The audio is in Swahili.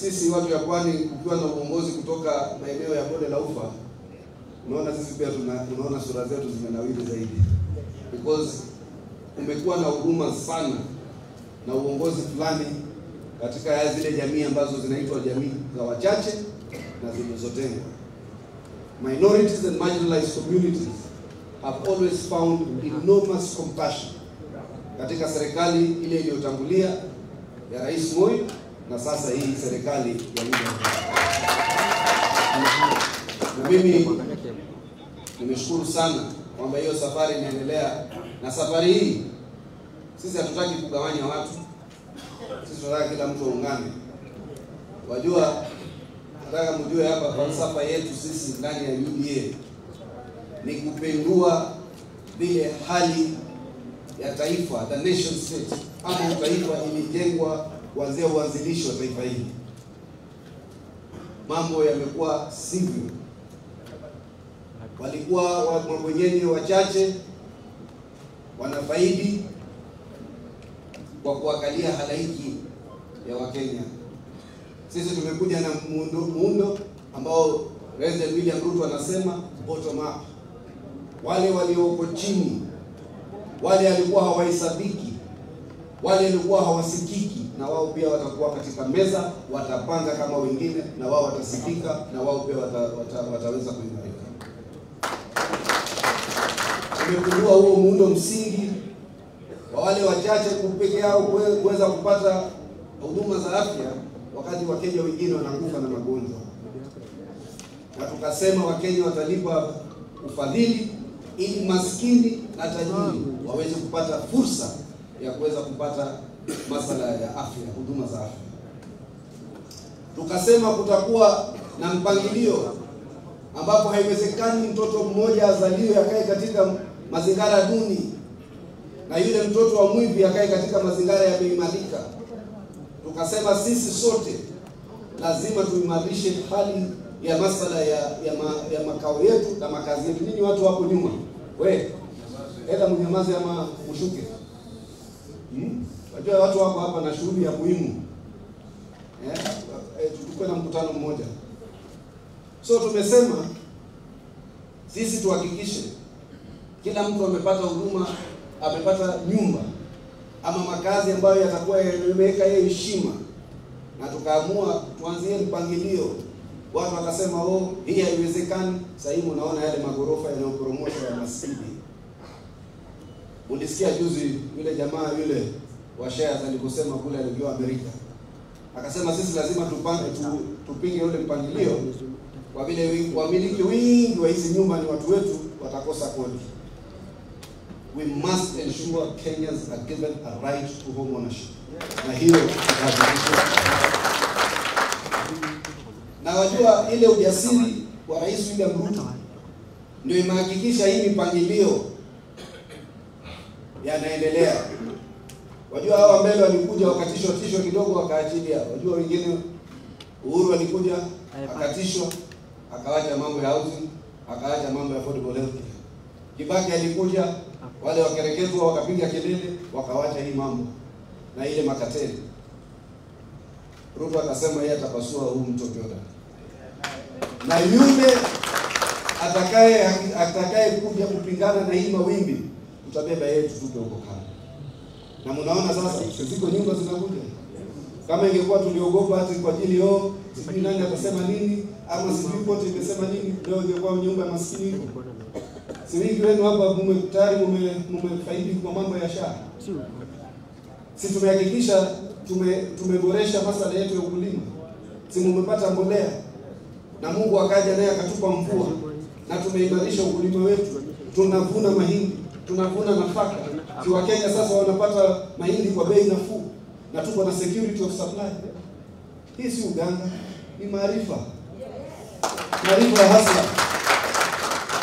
sisi watu ya Pwani kukiwa na uongozi kutoka maeneo ya bonde la Ufa, unaona sisi pia tunaona sura zetu zimenawiri zaidi, because kumekuwa na huruma sana na uongozi fulani katika zile jamii ambazo zinaitwa jamii za wachache na zilizotengwa. Minorities and marginalized communities have always found enormous compassion katika serikali ile iliyotangulia ya Rais Moi na sasa hii serikali ya William. Na mimi nimeshukuru sana kwamba hiyo safari inaendelea, na safari hii sisi hatutaki kugawanya watu. Sisi tunataka kila mtu aungane. Wajua, nataka mjue hapa falsafa yetu sisi ndani ya UDA ni kupindua vile hali ya taifa, the nation state, ama taifa ilijengwa kuanzia uanzilishi wa taifa hili. Mambo yamekuwa sivyo. Walikuwa mabwenyenye wachache wanafaidi kwa kuangalia halaiki ya Wakenya. Sisi tumekuja na muundo ambao President William Ruto anasema bottom up. Wale walioko chini, wale walikuwa hawahesabiki, wale walikuwa hawasikiki, na wao pia watakuwa katika meza, watapanga kama wengine, na wao watasikika, na wao pia wataweza kuimarika. Tumegundua huo muundo msingi wa wale wachache peke yao kuweza kupata huduma za afya, wakati Wakenya wengine wanakufa na magonjwa. Na tukasema Wakenya watalipa ufadhili ili maskini na tajiri waweze kupata fursa ya kuweza kupata masala ya afya, huduma za afya. Tukasema kutakuwa na mpangilio ambapo haiwezekani mtoto mmoja azaliwe akae katika mazingira duni na yule mtoto wa mwivi akae katika mazingira yameimarika. Tukasema sisi sote lazima tuimarishe hali ya masala ya makao yetu na makazi yetu. Ninyi watu hapo nyuma, we enda mnyamaze ama mshuke. Wajua watu wako hapa na shughuli ya muhimu. Tulikuwa na mkutano mmoja. So tumesema sisi tuhakikishe kila mtu amepata huduma, amepata nyumba ama makazi ambayo yatakuwa yameweka yeye heshima. Na tukaamua tuanzie mpangilio. Watu wakasema oh, hii haiwezekani. Sasa hivi unaona yale magorofa yanayoporomoshwa ya maskini. Ulisikia juzi yule jamaa yule wa shares aliposema kule alikuwa Amerika. Akasema sisi lazima tupinge ule mpangilio kwa vile wamiliki wengi wa hizi nyumba ni watu wetu, watakosa kodi. We must ensure Kenyans are given a right to home ownership. Na hiyo tutahakikisha. Na wajua ile ujasiri wa Rais William Ruto ndio imehakikisha hii mipangilio yanaendelea. Wajua hawa mbele walikuja wakatishwa tishwa kidogo wakaachilia. Wajua wengine Uhuru alikuja akatishwa, akaacha mambo ya housing, akaacha mambo ya affordable healthcare. Kibaki alikuja, wale wakereketwa wakapiga kelele, wakawacha hii mambo na ile makateli. Ruto akasema yeye atapasua huu mto Jordan. Na yule atakaye kuja kupingana na hii mawimbi, tutabeba yeye tutupe huko kando. Na mnaona sasa ziko nyumba zinakuja. Kama ingekuwa tuliogopa hata kwa ajili yo, sijui nani atasema nini ama sijui kote imesema nini, leo ingekuwa nyumba ya maskini iko. Si wengi wenu hapa tayari mmefaidi kwa mambo ya SHA. Si tumehakikisha tumeboresha masala yetu ya ukulima. Si mmepata mbolea na Mungu akaja naye akatupa mvua na tumeimarisha ukulima wetu. Tunavuna mahindi, tunavuna nafaka. Si Wakenya sasa wanapata mahindi kwa bei nafuu na tuko na security of supply. Hii si uganga, ni maarifa. Maarifa ya hasa.